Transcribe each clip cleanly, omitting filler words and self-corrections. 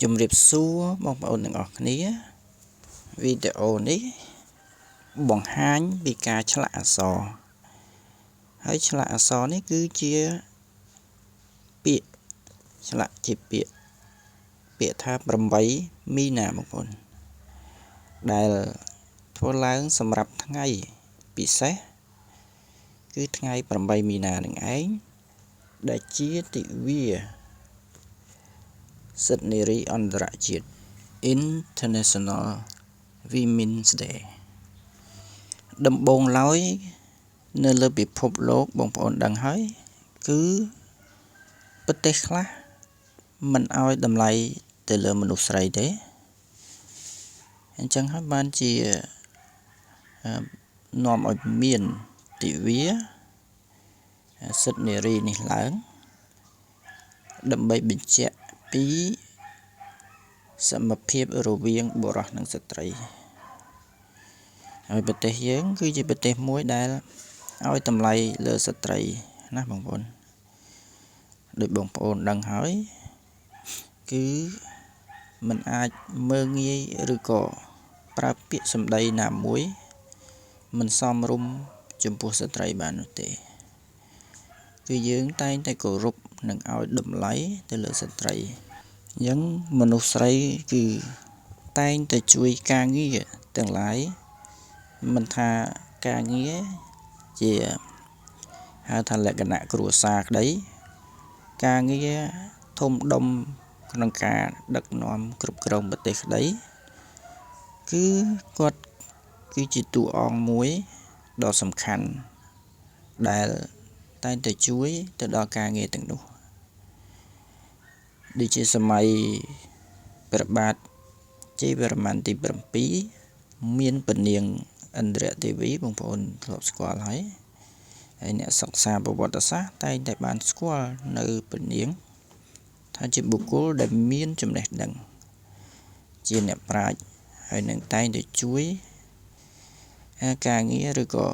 ជំរាបសួរបងប្អូនទាំងអស់គ្នាវីដេអូនេះបង្ហាញពីការឆ្លាក់អក្សរហើយឆ្លាក់អក្សរនេះគឺជាពាក្យឆ្លាក់ជាពាក្យពាក្យថា8មីនាបងប្អូនដែលធ្វើឡើងសម្រាប់ថ្ងៃពិសេសគឺថ្ងៃ8មីនានឹងឯងដែលជាទិវាសិទ្ធិនារីអន្តរជាតិ International Women's Day ដំបូងឡើយនៅលើពិភពលោកបងប្អូនដឹងហើយគឺប្រទេសខ្លះមិនឲ្យតម្លៃទៅលើមនុស្សស្រីទេអញ្ចឹងហើយបានជានាំឲ្យមានទិវាសិទ្ធិនារីនេះឡើងដើម្បីបញ្ជាក់ពីសមភាពរវាងបុរសនិងស្ត្រីហើយប្រទេសយើងគឺជាប្រទេសមួយដែលឲ្យតម្លៃលើស្ត្រីណាបងប្អូនដូចបងប្អូនដឹងហើយគឺมันអាចមើលងាយឬក៏ប្រើពាក្យសម្ដីណាមួយមិនសមរម្យចំពោះស្ត្រីបាននោះទេគឺយើងតែងតែគោរពនិងឲ្យតម្លៃទៅលើស្ត្រីអញ្ចឹងមនុស្សស្រីគឺតែងតែជួយការងារទាំងឡាយមិនថាការងារជាហៅថាលក្ខណៈគ្រួសារក្តីការងារធំដុំក្នុងការដឹកនាំគ្រប់គ្រងប្រទេសក្តីគឺគាត់គឺជាតួអង្គមួយដ៏សំខាន់ដែលតែងតែជួយទៅដល់ការងារទាំងនោះដូចជាសម័យព្រះបាទជ័យវរ្ម័នទី7មានពនាងឥន្ទ្រទេវីបងប្អូនធ្លាប់ស្គាល់ហើយហើយអ្នកសិក្សាប្រវត្តិសាស្ត្រតែងតែបានស្គាល់នៅពនាងថាជាបុគ្គលដែលមានចំណេះដឹងជាអ្នកប្រាជ្ញហើយនឹងតែងតែជួយការងារឬក៏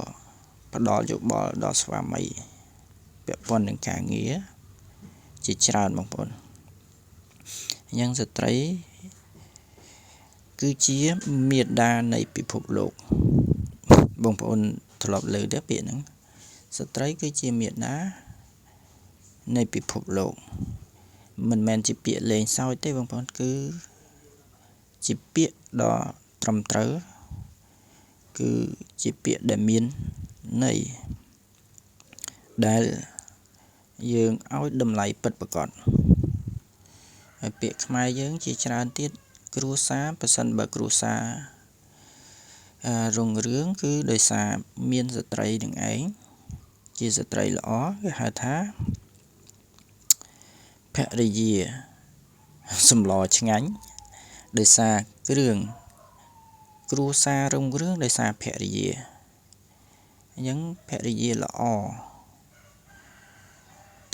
ផ្ដល់យោបល់ដល់ស្វាមីពាក់ព័ន្ធនឹងការងារជាច្រើនបងប្អូនអញ្ចឹងស្ត្រីគឺជាមាតានៃពិភពលោកបងប្អូនធ្លាប់លើទេពាក្យហ្នឹងស្ត្រីគឺជាមាតានៃពិភពលោកមិនមែនជាពាក្យលេងសើចទេបងប្អូនគឺជាពាក្យដ៏ត្រឹមត្រូវគឺជាពាក្យដែលមានន័យដែលយើងឲ្យតម្លៃពិតប្រាកដហើយពាក្យខ្មែរយើងជាច្រើនទៀតគ្រួសារប្រសិនបើគ្រួសាររុងរឿងគឺដោយសារមានស្ត្រីនឹងឯងជាស្ត្រីល្អគេហៅថាភរិយាសម្លឆ្ងាញ់ដោយសារគ្រឿងគ្រួសាររុងរឿងដោយសារភរិយាអញ្ចឹងភរិយាល្អ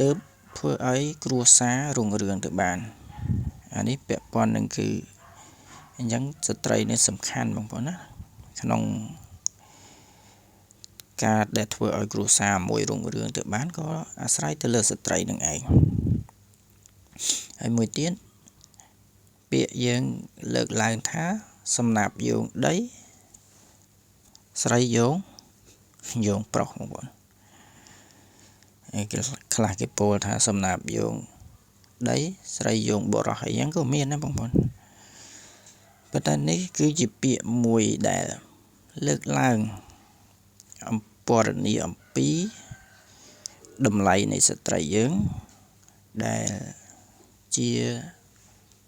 ទើបធ្វើឲ្យគ្រួសាររុងរឿងទៅបានអានេះពាក់ព័ន្ធនឹងគឺអញ្ចឹងស្ត្រីនេះសំខាន់បងប្អូនណាក្នុងការដែលធ្វើឲ្យគ្រួសារមួយរុងរឿងទៅបានក៏អាស្រ័យទៅលើស្ត្រីនឹងឯងហើយមួយទៀតពាក្យយើងលើកឡើងថាសំណាបយោងដីស្រីយោងយោងប្រុសបងប្អូនហើយគេខ្លះគេពោលថាសំណាបយោងដីស្រីយោងបុរសអីហ្នឹងក៏មានដែរបងប្អូនប៉ុន្តែនេះគឺជាពាក្យមួយដែលលើកឡើងអំពរនីអំពីតម្លៃនៃស្ត្រីយើងដែលជា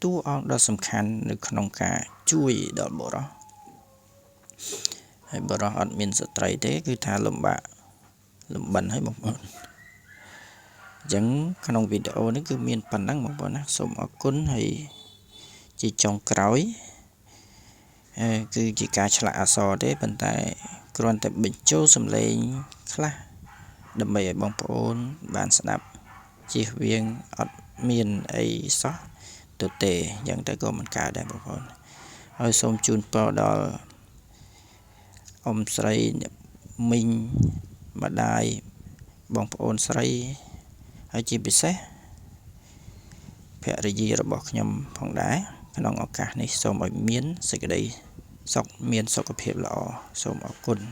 តួអង្គដ៏សំខាន់នៅក្នុងការជួយដល់បុរសហើយបុរសអត់មានស្ត្រីទេគឺថាលំបាកលំបិនហើយបងប្អូនអញ្ចឹងក្នុងវីដេអូនេះគឺមានប៉ុណ្ណឹងបងប្អូនណាសូមអរគុណហើយជាចុងក្រោយគឺជាការឆ្លាក់អក្សរទេប៉ុន្តែគ្រាន់តែបញ្ចូលសំឡេងខ្លះដើម្បីឲ្យបងប្អូនបានស្ដាប់ជៀសវាងអត់មានអីសោះទៅទេអញ្ចឹងទៅក៏មិនកើតដែរបងប្អូនហើយសូមជូនពរដល់អ៊ំស្រីអ្នកមីងម្ដាយបងប្អូនស្រីហើយជាពិសេស ភរិយារបស់ខ្ញុំផងដែរក្នុងឱកាសនេះសូមឲ្យមានសេចក្តីសុខមានសុខភាពល្អសូមអរគុណ។